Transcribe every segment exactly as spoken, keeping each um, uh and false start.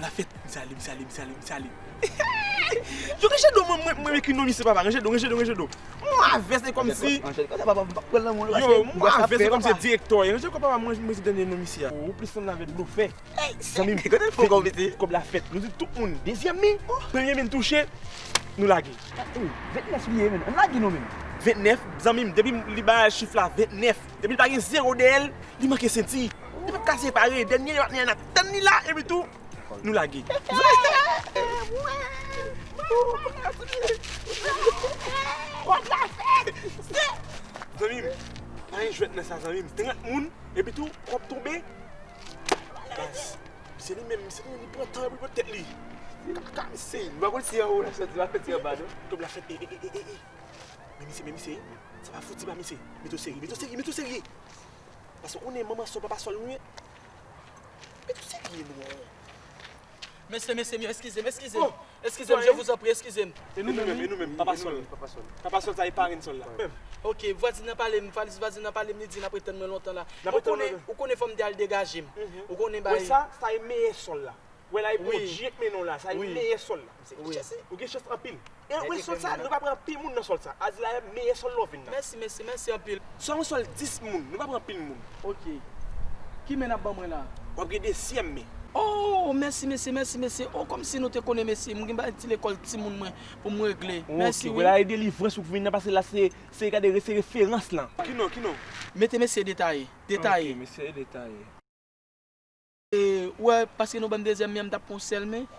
Lafèt, misye ale, misye ale, misye ale, misye ale. Yo, ranje do, mwen, mwen, mwen ekri non misye, papa, ranje do, ranje do, ranje do. Mwen avè se kòmsi. Yo, mwen avè se kòmsi direktè. Ranje kò, papa, mwen, mwen se dènye non misye a. Ou plis sanble avèk blofè. Zanmi m, kote l fè kòb, mesye? Kòb la fèt. Nou di tout moun, dezyèm mi, premye mi n touche, nou lage. Ventnèf li ye, menn. Ann lage non, menn. Ventnèf, zanmi m, depi li bay chif la, ventnèf. Depi li pa gen zewo dèyè l, li manke senti. Li p ap ka separe. Dènye patnè a n ap tann li la, epi tou, nou lage. Zanmi m, pa gen jwèt nan sa, zanmi m. Trant moun, epi tou, kòb tonbe. Baz, se li menm, se li menm, li pran tan, li pran tèt li. Kaka, mesye. M pa konn si anwo l ap soti, l ap soti anba, non. Kòb la fèt, e, e, e, e, e. Men misye, men misye, sa pa fouti ba misye. Mete w serye, mete w serye, mete w serye. Paske w konnen manman Sòl, papa Sòl nou ye. Mete w serye, non. Mesye, mesye, mesye, eskize m, eskize m. Oh, eskize m, je vous en prie, eskize m. E nou menm, e nou menm, papa Sòl. Papa Sòl sa e parenn Sòl la. Ok, vwazin nan pale m, vwazin nan pale m, li di n ap ret tann mwen lontan la. Ou konnen, ou konnen fò m te al degaje m. Ou konnen bagay. Wè sa, sa e meyè Sòl la. Wè la e pwodui k mennen w la, sa e meyè Sòl la. Ou gen chans anpil. E wè Sòl sa, nou pa pran anpil moun nan Sòl sa. A di la e meyè Sòl la w vin nan. Mèsi, mèsi, mèsi anpil. Sòl yon Sòl dis moun, nou pa pran anpil moun. Ok. Ki men n ap ban mwen la? W ap gen dezyèm men. Oh, mèsi mesye, mèsi mesye. Oh, kòmsi nou te konnen mesye. Mwen gen bagay ti lekòl timoun mwen pou m regle. Mèsi wi. Wè la e delivrans ou vin nan, paske la se, se gade se referans lan. Ki non, ki non? Mete mesye detaye, detaye. Ok, mesye detaye. E, ou wè, paske nou ban m dezyèm men an, m t ap pran yon sèl men,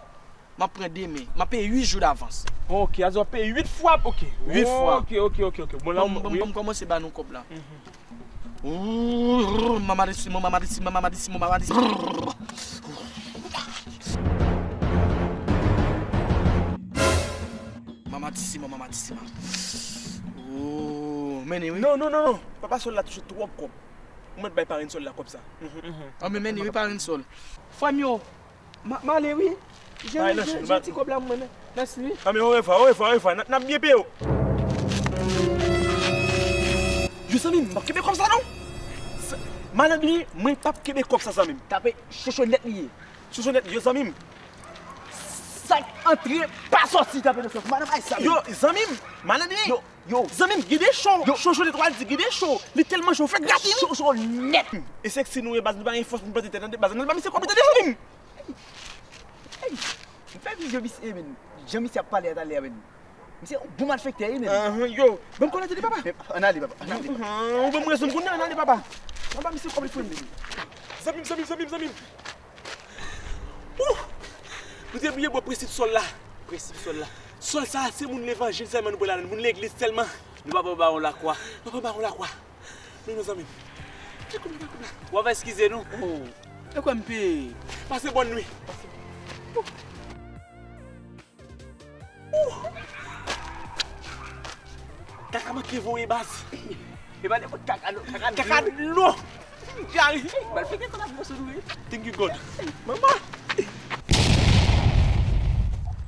m ap pran de men. M ap peye uit jou davans. Ok, a di w ap peye uit fwa, ok. Uit fwa. Ok, ok, ok, ok. Bon, la, bon, bon, wi. Bon, m kòmanse ba nou kòb la. Ouh, mamadisimo, mamadisimo, mamadisimo, mamadisimo. Mamadisimo, mamadisimo. Ouh, mennen wi. Non, non, non, non. Papa Sòl la touche twòp kòb. Ou mèt bay parenn Sòl la kòb sa. Anben, mennen wi parenn Sòl. Frè m yo, m a, m ale wi. Jere, jere ti kòb la pou mwen, men. Mèsi wi. Anben, orevwa, orevwa, orevwa. N a, n ap byen peye w. Yo, zanmi m, m p ap kenbe kòb sa non. Malandren, mwen p ap kenbe kòb sa, zanmi m. Tape chochonèt li ye. Chochonèt li, yo, zanmi m. Sa k antre pa sòti, tape nan sòs. Madanm Ayisyen. Yo, zanmi m, malandren. Yo, yo. Zanmi m, gen de cho. Yo. Chochonèt w al di, gen de cho. Li tèlman cho, fè grate li. Chochonèt. E sèksi nou ye baz, nou pa gen fòs pou nou plante tèt, tande baz. Ann ba misye kòb li, tande zanmi m. Ey, m fè vizyon misye, men. Jan misye ap pale a talè a, men. Misye yon bon malfektè, wi, men. Yo, ban m kòb la, tande papa. Ann ale, papa, ann ale, papa. Ou ban m rezon m konnen, ann ale, papa. Ann ba misye kòb li, frè m. Zanmi m, zanmi m, zanmi m, zanmi m. Ouh! Nou te bliye bwè prensip Sòl la. Prensip Sòl la. Sòl sa, se moun levanjil sèlman nou pral ladann, moun legliz sèlman. Nou pa pran bawon lakwa. Nou pa pran bawon lakwa. Non, non, zanmi m. Fè kòb la, fè kòb la. W ap eskize nou. Oh. E kwè m peye. Pase bòn nwi. Ouh! Kaka manke voye baz. E pa nenpòt kaka non, kaka dlo. Kaka dlo. Gari. Malfektè sa la fè sou nou wi. Thank you God. Manman.